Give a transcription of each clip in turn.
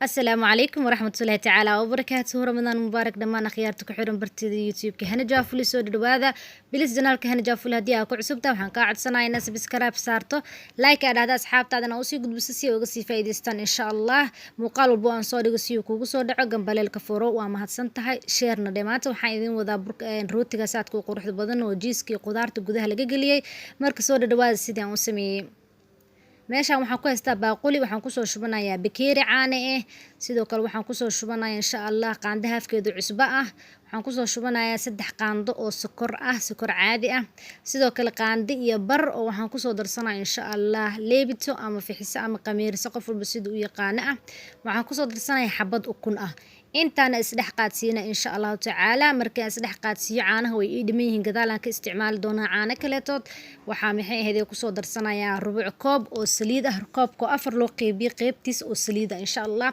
Asalaamu calaykum waraxmatullaahi tacaala wabarakaatuhu. Ramadaan mubaarak dhammaan akhyaarta ku xiran bartida YouTube-ka Hana Jaafuli. Soo dhadhawaada. Please, channelka Hana Jaafuli haddii aa ku cusubta, waxaan kaa codsanaya inaad subscribe saarto, like aa dhahda, asxaabtaadana usii gudbiso si ay uga sii faa'iidaystaan, insha Allah. Muuqaal walbo aan soo dhigo si uu kugu soo dhaco, gambaleelka furo. Waa mahadsan tahay, sharena dhe. Maanta waxaan idin wadaa rootiga saadka u quruxda badan oo cheeseka iyo qudaarta gudaha laga geliyey. Marka soo dhadhawaada. Sidii aan u sameeyey, meeshaan waxaan ku haystaa baaquli. Waxaan kusoo shubanayaa bakeeri caane ah. Sidoo kale waxaan kusoo shubanayaa, insha Allah, qaando haafkeedu cusbo ah. Waxaan kusoo shubanayaa 3 qaando oo sokor ah, sokor caadi ah. Sidoo kale qaando iyo bar oo waxaan kusoo darsanaya, insha Allah, leebito ama fixiso ama qamiiriso, qof walba sida u yaqaano ah. Waxaan kusoo darsanaya xabad ukun ah. Intaana isdhex qaadsiina, insha Allahu tacaala. Markaan isdhex qaadsiiyo, caanaha way ii dhiman yihiin, gadaalaan ka isticmaali doonaa caano kaleetood. Waxaa, maxay ahayd, kusoo darsanayaa rubuc koob oo saliid ah, koobkoo afar loo qeybiye qeybtiis oo saliid ah, insha Allah.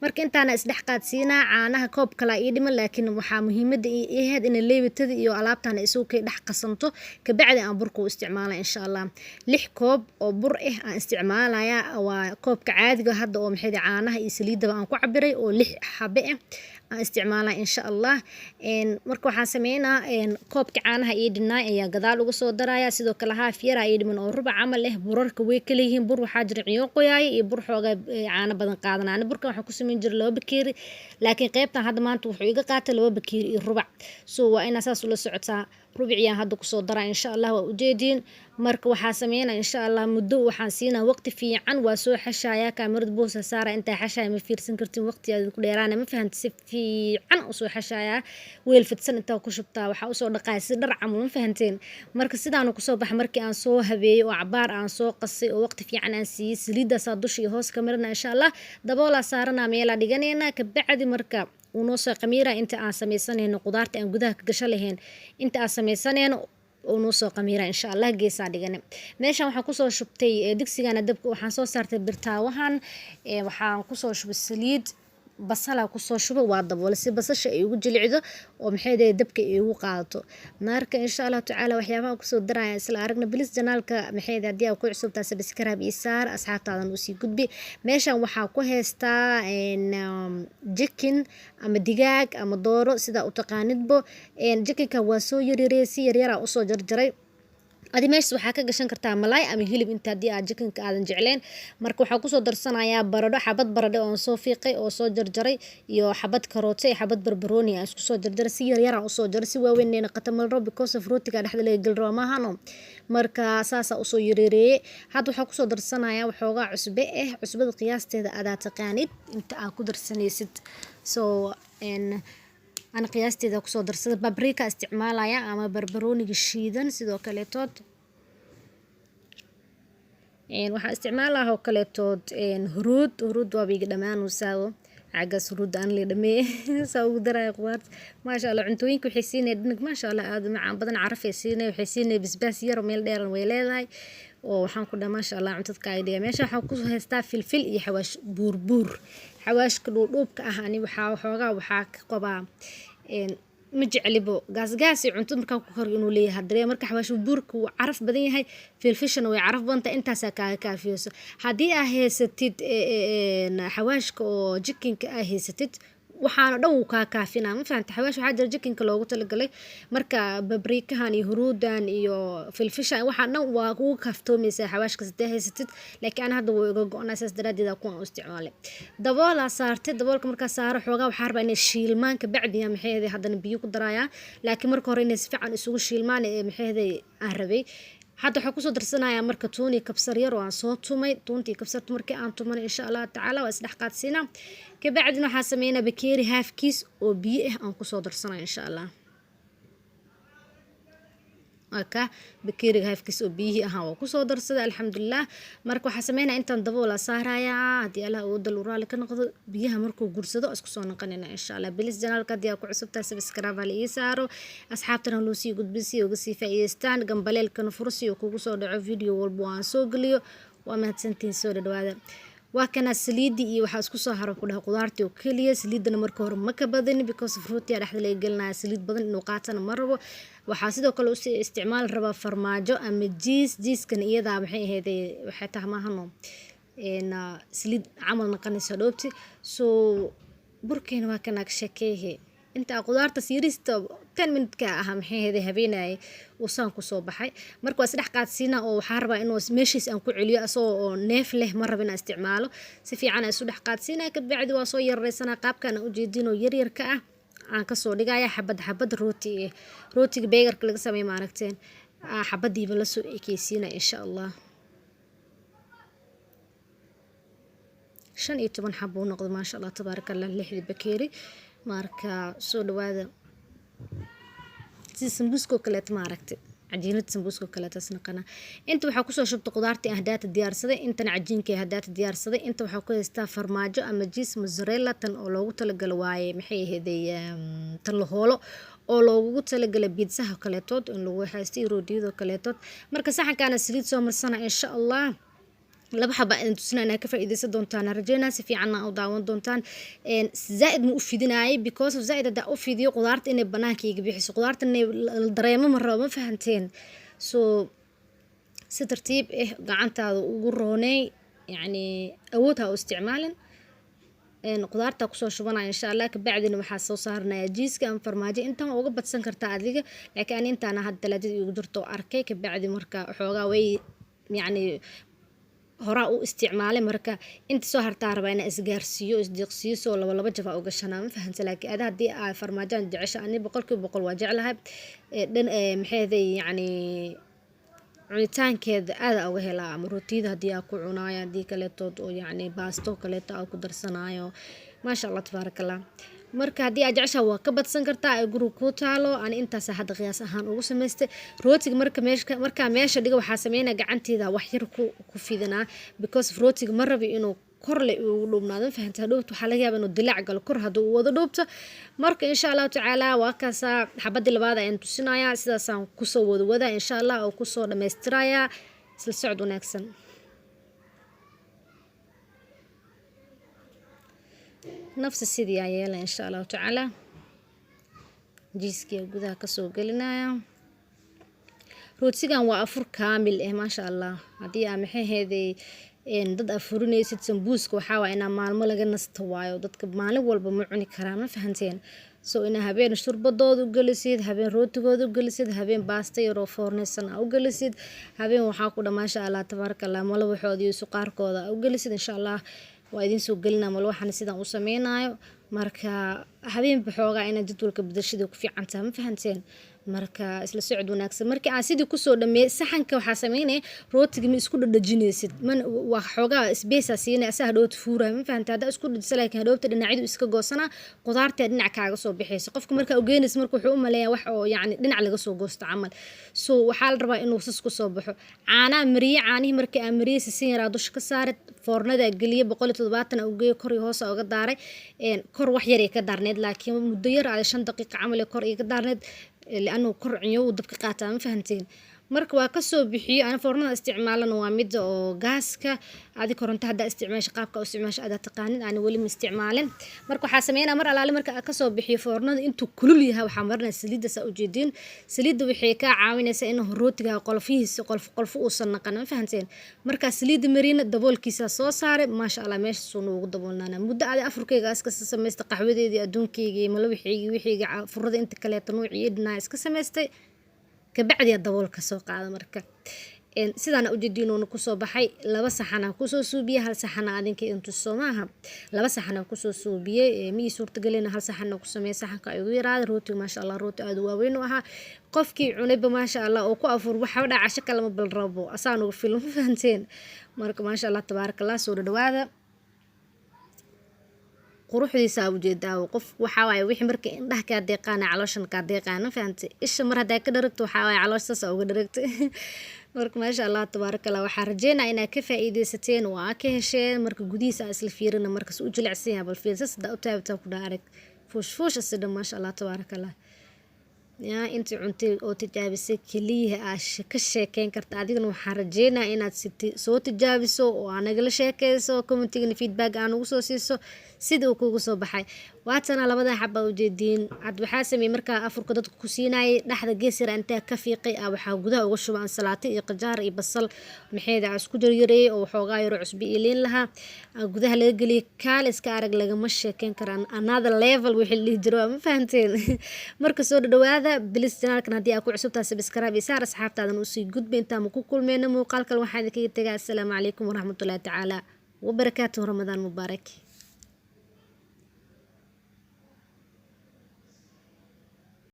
Marka intaana isdhex qaadsiinaa. Caanaha koob kalaa ii dhiman, laakiin waxaa muhiimada ii ahayd inay leebitada iyo alaabtaana isugu kay dhex qasanto, kabacdi aan burka u isticmaala, insha Allah. 6 koob oo bur ah aan isticmaalayaa. Waa koobka caadiga hadda oo, maxay, caanaha iyo saliidaba aan ku cabiray oo lix xabe ah aan isticmaalaa, insha Allah. Marka waxaan sameynaa, koobka caanaha ii dhinaay ayaa gadaal uga soo daraya. Sidoo kale haaf yaraa ii dhiman oo rubac camal ah. Burarka way kala yihiin. Bur waxaa jira ciyoon qoyaaya iyo bur xoogaa caano badan qaadanaya. Ani burkan waxaan ku sameyn jiray 2 bakeeri, laakiin qeybtan hadda maanta wuxuu iga qaatay 2 bakeeri iyo rubac. So waa inaa saas ula socotaa. Rubiciyaan hadda kusoo daraa, insha Allah. Waa ujeediin. Marka waxaa sameynaa, insha Allah, muddo waxaan siinaa waqti fiican. Waa soo xashayaa, kaamirada boosa saara. Intaa xashaya ma fiirsan kartin, waqti aad ku dheeraana, ma fahanti? Si fiican usoo xashayaa. Weel fidsan intaa ku shubtaa, waxaa usoo dhaqaya si dhar camal, ma fahanteen? Marka sidaanu kusoo baxa markii aan soo habeeyey oo cabaar aan soo qasay oo waqti fiican aan siiyey. Saliidaasaa dusha iyo hoos ka marina, insha Allah. Daboolaa saaranaa, meelaa dhiganayna. Kabacdi marka uu noo soo qamiira, inta aan sameysanayno qudaarta aan gudaha ka gasho lahayn, inta aan sameysanayno uu noo soo qamiira, insha Allah. Geesaa dhigane. Meeshan waxaan kusoo shubtay digsigana dabka waxaan soo saartay birtaawahan. Waxaan kusoo shubay saliid, basalaa kusoo shubay, waa daboolay si basasha ay ugu jilicdo oo, maxay dhahay, dabka ay ugu qaadato. Marka, insha Allahu tacaala, waxyaabaha kusoo daraya isla aragna. Please, channelka, maxay dhahay, haddii aad ku cusubtaa, subscribe ii saar, asxaabtaadan usii gudbi. Meeshan waxaa ku haystaa chicken ama digaag ama dooro, sidaa u taqaanidbo. Chickenka waa soo yaryarey, si yaryaraa usoo jarjaray. Adi meeshas waxaa ka gashan kartaa malaay ama hilib inta haddii aad chickenka aadan jecleen. Marka waxaa kusoo darsanayaa baradho, xabad baradho oon soo fiiqay oo soo jarjaray, iyo xabad karooto iyo xabad barbarooni aan isku soo jarjaray. Si yaryaraan usoo jaray, si waaweyn naqata malro, because of rootiga dhexda laga geli rabo maahano. Marka saasaa usoo yareereeyey. Hadda waxaa kusoo darsanayaa waxoogaa cusbe ah. Cusbada qiyaasteeda adaa taqaanid inta aad ku darsanaysid. So ana qiyaasteeda kusoo darsada. Paprika isticmaalaya ama barbarooniga shiidan. Sidoo kaleetood waxaa isticmaalaha oo kaleetood huruud. Huruud waaba iga dhammaanaysaa, cagaas huruudda aan la dhameeyay saa ugu daraya qudaarta. Maasha Allah, cuntooyinka waxay siinaya dhinag, maasha Allah, aada u macaan badan. Carafay siinaya, waxay siinaya basbaas yar oo meel dheeran way leedahay oo waxaan ku dhaha, maasha Allah, cuntada kaaga dhiga. Meesha waxaan ku haystaa filfil iyo xawaash buurbuur, xawaashka dhuudhuubka ah. Ani waxaa waxoogaa waxaa ka qabaa, ma jeclibo gaasgaas iyo cuntada markaa ku kariyo inuu leeyahay dareen. Marka xawaash buurka wuu caraf badan yahay, filfishana way caraf badan tahay. Intaasaa kaaga kaafiyeyso. Haddii aa haysatid xawaashka oo chickenka aa haysatid, waxaana dhan wuu kaa kaafinaa, ma fahanta? Xawaash waxaa jira chickenka loogu talagalay. Marka paprikahan iyo huruudan iyo filfishan, waxaa dhan waa kugu kaaftoomaysaa xawaashka hadii haysatid. Laakiin ana hadda wuu iga go-onaa, saas daraadeed aa kuwan u isticmaalay. Daboolaa saartay. Daboolka markaa saaro, xoogaa waxaa rabaa inay shiilmaan. Kabacdi maxay ahayd, haddana biyo ku darayaa, laakiin marka hore inay si fiican isugu shiilmaan ee, maxay ahayd, aan rabay. Hadda waxaan kusoo darsanayaa marka tuun iyo kabsar yar oo aan soo tumay. Tuunta iyo kabsarta markii aan tumanay, insha Allah tacaala, waa isdhex qaadsiinaa. Kabacdina waxaa sameynaa bakeeri haafkiis oo biyo ah aan kusoo darsanaya, insha Allah. Aka bakeeriga haafkiis oo biyihii ahaa waa kusoo darsaday, alxamdulilah. Marka waxaa sameynaya, intaan daboola saarayaa. Haddii Allah uu dal raali ka noqdo, biyaha markuu gursado isku soo noqonayna, insha Allah. Please, channelka haddii aa ku cusubtahay, subscribe ha la ii saaro, asxaabtana loo sii gudbin si uga sii faa'iidaystaan, gambaleelkana furo si uu kugu soo dhaco video walba oo aan soo geliyo. Waa mahadsantihiin, soo dhadhawaada. Waa kana saliidii iyo waxaa isku soo haro ku dhaha qudaartii oo keliya. Saliidana marka hore ma ka badin, because rootiga dhexda laga gelinaya, saliid badan inuu qaatana ma rabo. Waxaa sidoo kale usii isticmaali rabaa farmaajo ama cheese. Cheesekana iyadaa, maxay ahayd, waxay tahay maahano. Saliid camal naqanayso dhoobti. So burkeena waa kan ag sheekeehe inta qudaarta siirista 10 minute ka ahaa, maxay ahayd, habeenayay uu saan kusoo baxay. Marka waa isdhex qaadsiina oo waxaa rabaa inuu meeshiis aan ku celiyo asagoo oo neef leh. Ma rabo inaan isticmaalo. Si fiican aan isu dhex qaadsiinaya, kabacdi waa soo yarareysanaa qaabkan aan ujeedinoo yaryarka ah. Aan kasoo dhigaya xabad xabad rooti eh, rootiga burgerka laga sameeyo, ma aragteen? Xabadiiba lasoo ekeysiina, insha Allah. 15 xabo uu noqdo, maasha Allah, tabaaraka Allah, lixdii bakeeri. Marka soo dhawaada. Sida sambuuska oo kaleeto, ma aragtay, cajiinada sambuuska oo kaleeto naqana. Inta waxaa kusoo shubtay qudaartii aan hadaata diyaarsaday, intana cajiinkii hadaata diyaarsaday. Inta waxaa ku haystaa farmaajo ama cheese mozzarella, tan oo loogu talagalo waaye, maxay ahaydey, tan la hoolo oo loogu talagalay pizzaha kaleetood in lagu haystay, roodiyada kaleetood. Marka saxankaana saliid soo marsana, insha Allah. Laba xaba idin tusina, inaa ka faa'iideysan doontaan rajeynaa, si fiicanna u daawan doontaan. Zaaid ma u fidinaayay, because of zaaid haddaa u fidiyo, qudaarta inay banaanka iga bixiso, qudaarta inay la dareemo ma rabo, ma fahanteen? So si tartiib ah gacantaada ugu rooney, yacni awood ha u isticmaalin. Qudaarta kusoo shubanaya, insha Allah. Kabacdina waxaa soo saaranaya cheeseka ama farmaajo. Intan waa uga badsan kartaa adiga, laakiin ani intaana hadda talaajada iigu jirto oo arkay. Kabacdi marka xoogaa way, yacni horaa u isticmaalay. Marka inta soo hartaa rabaa inaa isgaarsiiyo, isdeeqsiiyo, soo laba laba jaf aa u gashanaa, ma fahanta? Laakiin ada haddii aa farmaajoan jecesha, ani 100% waa jeclahay. Dhan maxay ahaday, yacni cunitaankeeda aad uga helaa, ama rootiyada haddii aa ku cunaayo, haddii kaleetood oo yacni baasto kaleeto aa ku darsanaayo, maasha Allah, tabaaraka Allah. Marka haddii aad jeceshaha, waa ka badsan kartaa ay guriga kuu taalo. Ani intaasa hadda qiyaas ahaan ugu samaystay rootiga. Marka meesha, markaa meesha dhiga, waxaa sameynaya gacanteeda wax yar ku fidinaa, because rootiga ma rabi inuu korle ugu dhuubnaado, ma fahanta? Hadhowta waxaa laga yaabaa inuu dilaac galo kor hadduu u wada dhuubto. Marka insha Allahu tacaala waa kaasaa. Xabadii labaad ayaan tusinayaa, sidaasaan kusoo wada wadaa, insha Allah, oo kusoo dhammaystirayaa. Isla socod wanaagsan. Nafsi sidii aa yeela, insha Allahu tacaala. Cheesekii gudaha kasoo gelinaya. Rootigan waa afur kaamil eh, maasha Allah. Haddii aa, maxay ahaydey, dad afurinaysid, sambuuska waxaa waa inaa maalmo laga nasto waayo. Dadka maalin walba ma cuni karaan, ma fahanteen? So inaa habeen shurbadooda u gelisid, habeen rootigooda u gelisid, habeen baasta yaroo foornaysan aa u gelisid, habeen waxaa ku dha, maasha Allah, tabaaraka Allah, malawaxooda iyo suqaarkooda aa u gelisid. Insha Allah waa idiin soo gelinaa malawaxana sidaan u sameynayo. Marka habeenba xoogaa inaad jadwalka bedeshada ku fiican tahay, ma fahanteen? Marka isla socod wanaagsan. Markii aan sidii kusoo dhameeyay, saxanka waxaa sameynaya, rootiga ma isku dhadhajinaysid, man waa xoogaa space siinay, asaa hadhowta fuuraya, ma fahantay? Haddaa isku dhajisa laakiin, hadhowta dhinacyadu iska goosanaa, qudaartaa dhinac kaaga soo bixaysa. Qofka markaa u geynaysa, marka wuxuu u maleeyaa wax oo yacni dhinac laga soo goosto camal. So waxaa la rabaa inuu sas kusoo baxo. Caanaa mariyey. Caanihii markii aan mariyey, sisin yaraa dusha ka saaray, foornada geliyey, 170 u geeyey, kor iyo hoos uga daaray. Kor wax yar ay ka daarneyd, laakiin muddo yar ade 5 daqiiqo camal ee kor iga daarneyd, liannu kor cinyo uu dabka qaataa, ma fahanteen? Marka waa kasoo bixiyey. Ana foornada isticmaalana waa midda oo gaaska. Adi koronto haddaa isticmaasha, qaabka u isticmaasha adaa taqaanin, ani weli ma isticmaalin. Marka waxaa sameynaa, mar alaale marka aan kasoo bixiyo foornada, intuu kulul yahay, waxaa marinaya saliidda. Saa ujeediin, saliidda waxay kaa caawinaysaa in rootiga qolfihiisa qolf qolfo uusan naqan, ma fahanteen? Markaa saliidda marina, daboolkiisa soo saaray, maasha Allah, meesha suu noogu daboolnaana muddo. Adi afurkayga iska samaystay, qaxwadeedii, adduunkaygii, malawaxaygii, wixiyga, furada inta kaleeto nuucii dhinaa iska samaystay, kabacdi daboolka soo qaada. Marka sidaana ujeediinuuna kusoo baxay. Laba saxanaa kusoo suubiyey, hal saxana adinka idin tuso maaha. Laba saxanaa kusoo suubiyey. Ma ii suurtagelina hal saxana ku sameeyey, saxanka igu yaraaday. Rootiga, maasha Allah, rooti aada u waaweyn u ahaa. Qofkii cunayba, maasha Allah, oo ku afur, waxba dhaca casho kalama bal rabo, asaa nugu filan, ma fahanteen? Marka maasha Allah, tabaaraka Allah, soo dhadhawaada. Quruxdiisa ujeedaa. Qof waxaa waaye wixii marka indhaha kaa deeqaana, calooshan kaa deeqaana, fahantay? Isha mar haddaa ka dharagto, waxaa waaye caloosha saas uga dharagtay. Marka maasha Allah, tabaaraka Allah, waxaa rajeynaa inaad ka faa'iidaysateen oo aa ka hesheen. Marka gudihiisa aa isla fiirina, markas u jilicsan yahay. Bal fiirsas, haddaa u taabtaa ku dhaa, arag, fuush fuush asidhan, maasha Allah, tabaaraka Allah. Yaa intii cuntay oo tijaabisay keliyaha aa ka sheekeyn karta. Adigana waxaan rajeynaya inaad soo tijaabiso oo aa nagala sheekeyso, commentigana feedback aa nagu soo siiso sida uu kugu soo baxay. Waatana labada xaba ujeediin. Had waxaa sameeyey markaa afurka dadka ku siinayay, dhexda gees yar intaa ka fiiqay ah, waxaa gudaha uga shuba ansalaato iyo qajaar iyo basal maxeeda aa isku jaryareeyay oo waxoogaa yaro cusbi iyo liin lahaa gudaha laga geliyay. Kaal iska arag, lagama sheekeyn karaan, another level wixii la dhihi jiro, ma fahanteen? Marka soo dhadhawaada. Please, channelkan haddii aa ku cusubtahay, subscribe iyo saar, asxaabtaadan usii gudbi. Intaan ku kulmeyno muuqaal kale, waxaan idinkaga tegaa assalaamu calaykum waraxmatullaahi tacaala wabarakaatuhu. Ramadaan mubaarak.